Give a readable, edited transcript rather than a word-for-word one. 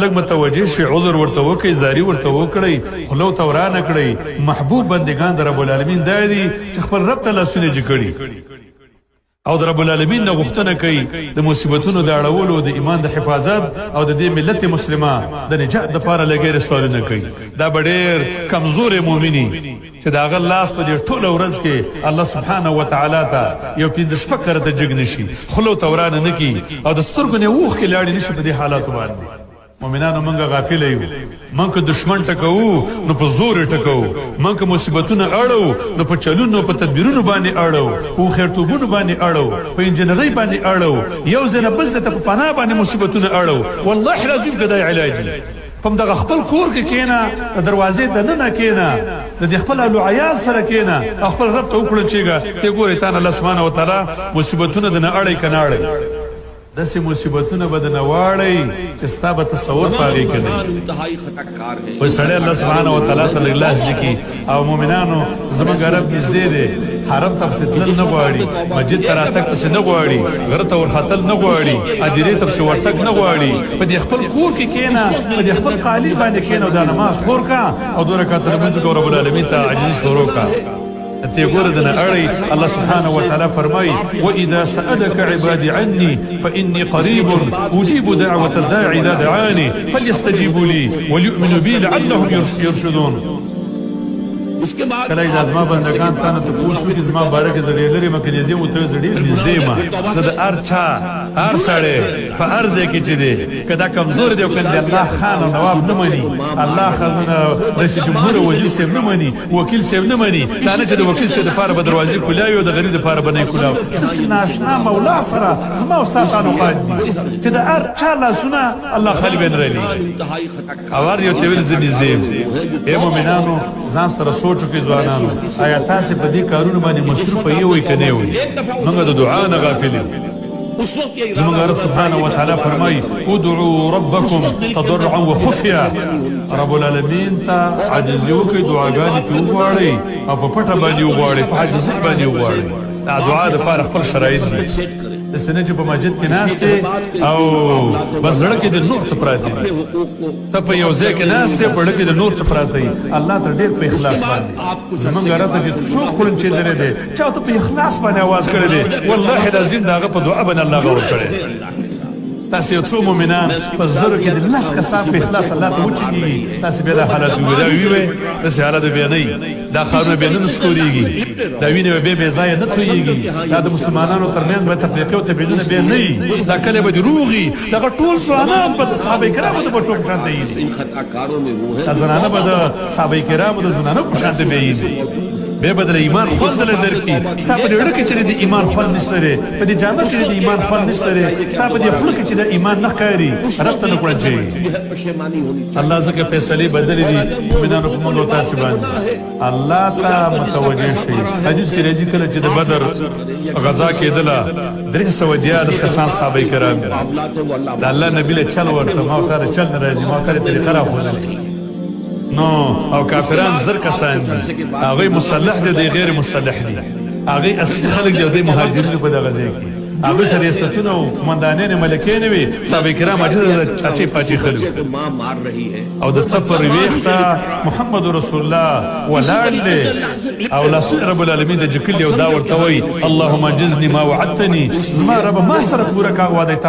لږ متوجه شي، عذر ورته وکړئ، زاري ورته وکړئ، خوله ورته ورانه کړئ. محبوب بندګان د رب العالمین دا دي چې خپل رب ته لاسونه جګ کړي او د رب العالمین نه غوښتنه کوي د مصیبتونو د اړولو، د ایمان د حفاظت او د دې ملت مسلمه د نجات دپاره لګېرې سوالونه کوي. دا به ډېر کمزوری مؤمن چې د هغه لاس په دې ټوله ورځ کې الله سبحانه وتعالی ته یو 5-6 کرته جګ نشي، خوله ورته ورانه نه کړي او د سترګو نه اوښکې لاړې نشي. په دې حالاتو باندې مؤمنانو مونږ غافل یو. مونږ که دشمن ټکوو نو په زور یې ټکوو، مونږ که مصیبتونه اړو نو په چلونو، په تدبیرونو باندې اړو، په هوښیارتوبونو باندې اړو، په انجنیرۍ باندې اړو، یو ځای نه بل ځای ته په پناه باندې مصیبتونه اړو. والله العظیم که دا علاج په همدغه خپل کور کې کېنه، د دروازې دننه کېنه، د دې خپل اهل عیال سره کېنه او خپل رب ته وکړنچېږه، ته ګورې تا نه الله سبحانه وتعالی مصیبتونه د نه اړوي که نه اړوي. داسې مصیبتونه به د نه واړوي چې ستا به تصور په هغې کې نه وي. وایي سړی الله سبحانه وتعالی ته لږ لاس جکي او مؤمنانو زموږ رب نږدې دی، حرم ته پسې تلل نه غواړي، مسجد ته راتګ پسې نه غواړي، غره ته ورختل نه غواړي، ادیرې ته پسې ورتګ نه غواړي. په دې خپل کور کې کېنه، په دې خپل قالین باندې کېنه او دا نماز خور کا او دوه رکعته لمونځ وکړه او رب العالمین ته عاجزي شروع کا. ته ګوره د نه اړي. الله سبحانه وتعالى فرمای: واذا سالك عبادي عني فاني قريب اجيب دعوه الداعي اذا دعاني فليستجيبوا لي وليؤمنوا بي لعلهم يرشدون. کله چې زما بندگان تا نه تپوس وکړي زما باره کې، زه ډېر لرې مه که نږدې یم، ورته زه ډېر نږدې یم. زه د هر چا هر سړی په هر ځای کې چې دی، که دا کمزور دی او که د الله خان او نواب نه مني، الله خان رئیس جمهور او وزیر صاحب نه مني، وکیل صاحب نه مني، دا نه چې د وکیل صاحب دپاره به دروازې کولاوي او د غریب دپاره به نه کولاو. داسې ناشنا مولا سره زما او ستا تعلقات دي چې د هر چا لاسونه الله خالي به نه رالېږي او هر یو ته ویل زه نږدې یم. ای مؤمنانو، ځان سره سوچ وکړئ. ځوانانو، آیا تاسې په دې کارونو باندې مصروف یې وئ که نه وئ؟ موږ د دعا نه غافل یو. زموږ رب سبحانه وتعالی فرمایي: ادعوا ربکم تضرعا وخفیا. رب العالمین ته عاجزي وکړئ، دعاګانې پرې وغواړئ او په پټه باندې وغواړئ، په عاجزۍ باندې وغواړئ. دا دعا دپاره خپل شرایط دي، داسې نه چې په مسجد کې ناست او بس زړه کې د نور څه پراته دي. ته په یو ځای کې ناست یې، په زړه کې د نور څه پراته دي. الله ته ډېر په اخلاص باندې، زمونږ رب ته چې څوک خوړنچېدلی دی، چا ته په اخلاص باندې اواز کړی دی، والله العظیم د هغه په دعا باندې الله غور کړی. تاسو یو څو مؤمنان په زرو کې د 10 کسان په اخلاص الله ته وچنګېږي، تاسو بیا دا حالت وګورئ. دا وی داسې حالت بیا نه، دا ښارونه بیا نه نسکورېږي، دا وینې به بیا بې ځایه نه تویېږي، دا د مسلمانانو ترمنځ به تفریقې او تبعیضونه بیا نه وي، دا کلی به دې روغي، دغه ټول ځوانان به د صحابه کرامو د بچو په شان ته وي، دا زنانه به د صحابه کرامو د زنانو په شان ته بیایي، بیا به د ایمان خوند له درکړي. ستا په دې زړه کې چې د ایمان خوند نشته دی، په دې جامه کې د ایمان خوند نشته دی، ستا په دې خوله کې چې د ایمان نه ښکاري، رب ته نه کړنچوي. الله ځکه فیصلې بدلې دي مؤمنانو په موږ او تاسې باندې. الله ته متوجه شئ. حدیث کې راځي، کله چې د بدر غزا کېدله، 313 کسان صحابه کرام دي، د الله نبی له چل ورته، ما ته چل نه راځي، ما ته طریقه راښودلې نو، او کافران 1000 کسان دي، هغوی مسلح دي، دی غیر مسلح دي، هغوی اصلي خلک دي او دی مهاجرین په دغه ځای کې، هغوی سره ریاستونه او قومندانۍ ملکې نه وي. صحابه کرام عاجز چاچې پاچې خلک او د څپر ویښته محمد رسول الله ولاړ دی او لاسونه رب العالمین د جکلی او دا ورته وایي: اللهم انجزني ما وعدتني، زما رب ما سره پوره کا وعده.